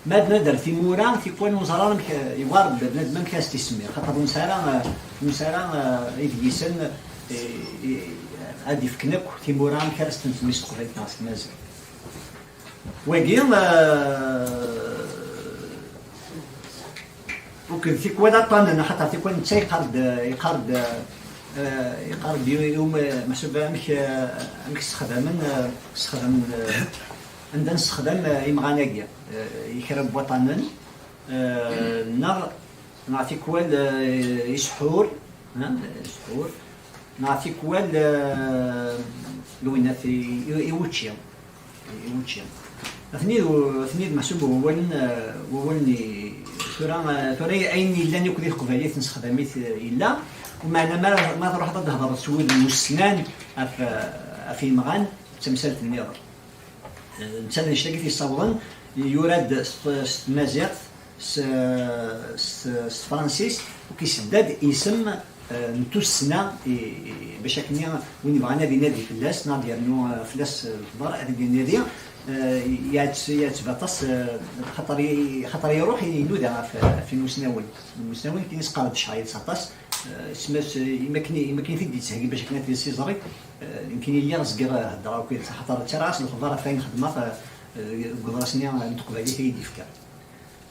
Ma d nader timura, tikwal ur neẓri ara amek, eh, iwar bnadem amek ara s-t-isemmi, xaṭer ur nesɛi ara, eh, ur nesɛi ara, eh, idlisen, eh, i-, ad d-ifken akk timura amek ara s-ten-nsemmi s teqbaylit neɣ s tmaziɣt. Wagi, eh, uked tikwal aṭṭanen, axaṭer tikwal netta yeqqar-d, yeqqar-d, eh, yeqqar-d i, i um-, meḥsub amek, eh, amek ssexdamen, eh, ssexdamen, eh, anda nessexdam, eh, imɣan-agi, eh, i kra n waṭṭanen, eh, neɣ, neɣ tikwal, eh, isḥur, eh, isḥur, neɣ tikwal, eh, lwinat i, i, i wučči. I wučči. Atni d, atni d meḥsub wawalen, eh, wawalen i, tura, eh, tura ayen yellan akk di teqbaylit nessexdam-it, eh, yella. Umeɛna ma, ma truḥeḍ ad d-thedreḍ s wid n ussnan ɣef, eh, ɣef yimɣan, d tamsalt nniḍen. Eh, netta d anect-agi t-yessawḍen, yura-d s, s tmaziɣt, s, s, s tefransist, u k-isedda-d isem, eh, n tussna, i, i, bac akken win yebɣan ad inadi fell-as, neɣ ad yernu, eh, fell-as, eh, lexbar, ad d-inadi, eh, yeɛt-, yeɛteb aṭas, eh, xaṭer i-, xaṭer iruḥ inuda ɣef, ɣef imusnawen. Imusnawen akken i s-qqaren d ccɛayet aṭas, eh, isem-as, eh, imakken, imakken i t-id-yettheggi bac akken ad t-iẓri, eh, nekkini lliɣ zgiɣ, eh, heddreɣ akked-s, xaṭer ttarraɣ-as lexbar ɣef wayen xedmeɣ, eh, eh, deg uḍris-nni n teqbaylit i yi-d-yefka.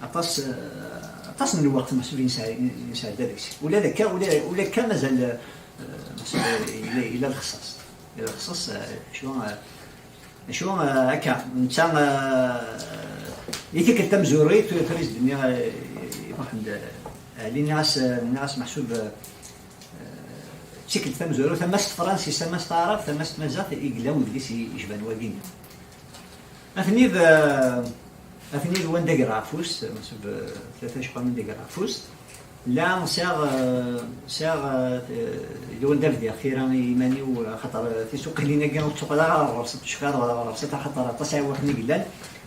Aṭas, eh, aṭas n lweqt meḥsub i nesɛa-, i nesɛedda deg-s. Ula d akka, ula, ula akka mazal, eh, meḥsub yella, yella lexṣaṣ. Yella lexṣaṣ, eh, acu, eh, acu, eh, akka, netta, eh, i tikkelt tamezwarut, tura i s-d-nniɣ, eh, i Muḥend, eh, Ali, nniɣ-as, eh, nniɣ-as meḥsub, eh, d tikkelt tamezwarut, ama s tefransist, ama s taɛrabt, ama s tmaziɣt, i yella udlis i, icban wagi-nni. Atni d, atni d wanda greɣ afus, meḥsub, eh, tlata lecɣal anda greɣ afus. La, sɛiɣ, eh, sɛiɣ, eh, d wanda bdiɣ tira i yiman-iw, xaṭer, eh, tisuqilin-agi ur ttuqal ara ɣer ɣur-sent, ur cfiɣ ara ɣer ɣur-sent, axaṭer aṭas i iɛewwiqen i yellan.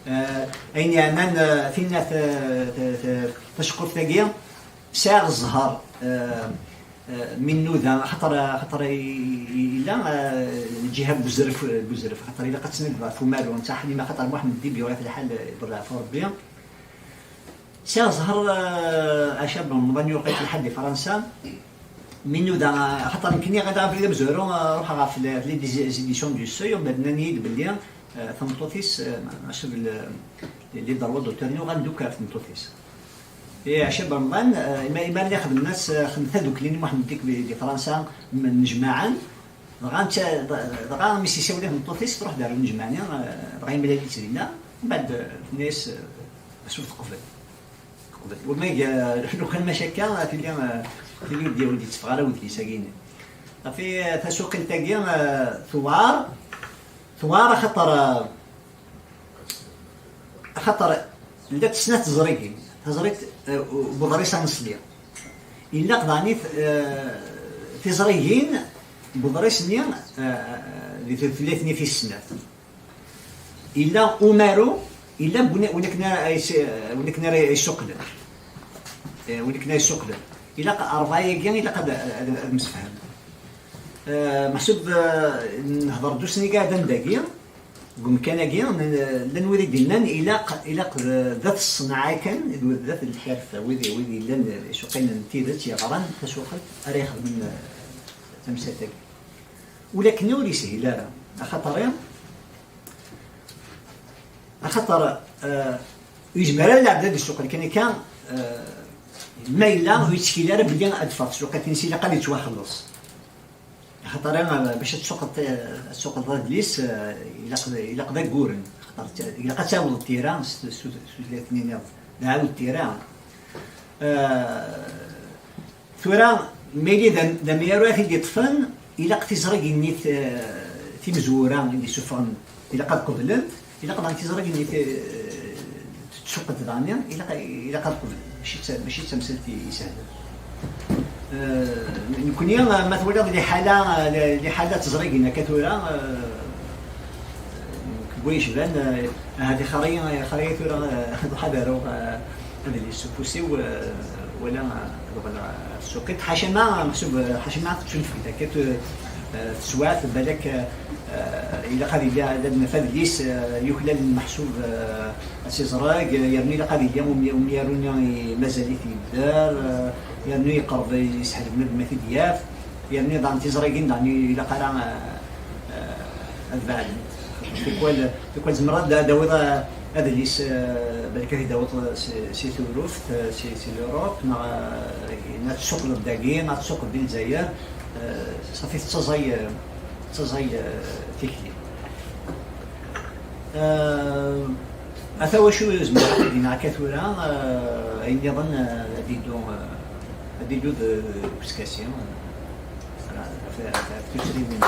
Eh, ayen yeɛnan, eh, tinna, eh, t-, t-, taceqquft-agi, sɛiɣ zzher, eh, eh, mi nnuda, axaṭer, axaṭer i, i, yella, eh, lǧiha n uzref, n uzref, axaṭer ilaq ad tnadiḍ ɣef umalu, netta Ḥlima, axaṭer Muḥend Dib yuɣ-it lḥal, eh, iḍelleɛ ɣef Rebbi. Sɛiɣ zzher, eh, Ɛacab Remḍan yuɣ-it lḥal di Fransa. Mi nnuda, axaṭer nekkni ɣileɣ abrid amezwaru, eh, ruḥeɣ ɣef les, les éditions du Seuil, umbeɛd nnan-iyi-d belli, eh, tameṭṭut-is, eh, ma-, mačči d le-, les, les droits d'auteur-nni uɣalen-d akk ɣef tmeṭṭut-is. I Ɛacab Remḍan, eh, ima-, imarni xedmen-as, eh, xedmen tadukli n Muḥend Dib di, di Fransa, m-, nnejmaɛen. Dɣa netta, d-, dɣa mi s-isawel i tmeṭṭut-is, truḥ-d ar unejmaɛ-nni, eh, dɣa yemlal-itt dinna, mbeɛd, eh, tenna-yas, eh, meḥsub teqbel. Teqbel. Wama iga, lukan mačči akka, tili, eh, tili ur d-, ur d-yetteffeɣ ara udlis-agi-nni. Ɣef, eh, tasuqilt-agi, eh, tewɛer, tewɛer axaṭer, eh, Axaṭer llant snat teẓrigin, taẓrigt, eh, n uḍris aneṣli. Ilaq daɣen i t-, eh, tiẓrigin n uḍris-nni, eh, di tutlayt-nni tis snat. Illa umaru, illa win, win akken ara is-, win akken ara yessuqlen. Eh, win akken ara yessuqlen. Ilaq rebɛa-agi, ilaq ad, ad, ad msefhamen. Eh, meḥsub, eh, nehḍer-d usniga d anda-agi, deg umkan-agi, n-, llan wid i d-yennan ilaq, ilaq d, d at ṣṣenɛa kan, d wid, d at lḥirfa, wid, wid yellan d icuqqilen n tidet yeɣran tasuqilt ara ixedmen, eh, tamsalt-agi. Ulakken ur yeshil ara, axaṭer, axaṭer, eh, ur yezmir ara lɛebd ad isuqel kan akka, eh, ma yella ur yettkil ara belli ad d-teffeɣ tsuqilt-ines, ilaq ad yettwaxelleṣ. Axaṭer, eh, bac ad tsuqleḍ, eh, ad tsuqleḍ adlis, eh, ilaq d, ilaq d agguren. Axaṭer t-, ilaq ad tawḍeḍ tira s, s, s tutlayt-nni nniḍen. D aɛawed tira. Eh, tura, Ma yili d am-, d amyaru ara t-id-iṭṭfen, ilaq tiẓrigin-nni t-, timezwura i d-isuffɣen, ilaq ad qeblent, ilaq daɣen tiẓrigin-nni t-, tetsuqet daɣen, ilaq, ilaq ad qeblent. Mačči d ta-, mačči d tamsalt i isehlen. Eh, nekkni, eh, ma twalaḍ liḥala, eh, liḥala n teẓrigin akka tura, eh, nekk n wayecban, eh, ahat ixer-iyi, ixer-iyi tura, eh, ad ruḥeɣ ad aruɣ, eh, adlis s ufus-iw, eh, wala, eh, ad uɣaleɣ, eh, ar tsuqilt. Ḥaca ma, meḥsub, eh, ḥaca ma tettunefk-d akka tu-, eh, teswiɛt, balak, eh, ilaq ad yili, ad naf adlis, eh, yuklalen meḥsub, eh, asiẓreg, eh, yernu ilaq ad yili umi-, umyaru-nni i mazal-it yedder, eh, yernu yeqreb yesḥel bnadem ad t-id-yaf, yernu daɣen tiẓrigin daɣen ilaq ara, eh, eh, ad beɛdent. Tikwal, tikwal tzemreḍ ad d-, ad d-tawiḍ, eh, adlis, eh, balak ad t-id-tawiḍ si, si Turuft, eh, si, si l'Europe, neɣ, eh, neɣ ad tsuqleḍ dagi, neɣ ad tsuqleḍ di Lezzayer, eh, ṣafi tettaẓay, eh, tettaẓay, eh, tikli. Eh, ata wacu zemreɣ ad d-iniɣ akka tura, eh, ayen nniḍen, eh, ad d-iddu, eh, ad d-iddu d, d uskasi, eh, ɣef, ɣef, ɣef tuttriwin.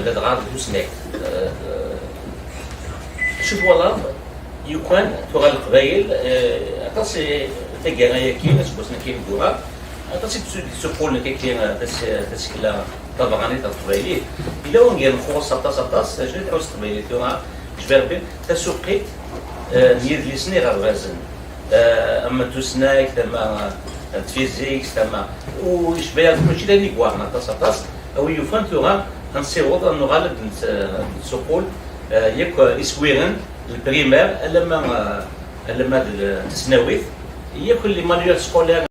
Ladɣa d tusnakt. Acu twalaḍ yukan tura Leqbayel, aṭas i taggara-agi, aseggasen-agi ineggura, aṭas i d-yessuqqulen akka tasekla tabeɣranit ɣer teqbaylit. Yella wungal nxuṣṣ aṭas, aṭas, acu i tḥuss teqbaylit tura, jbirbin tasuqqilt n yidlisen iɣerbazen, ama n tusnakt, ama n tfizikt, ama u yecba mačči d ayen i iweɛren aṭas, aṭas. A wi yufan tura ad nessiweḍ ad nuɣal ad nett- ad nettuqul yakk iswiren, le primaire alamma alamma d tesnawit, yakk les manuels scolaires.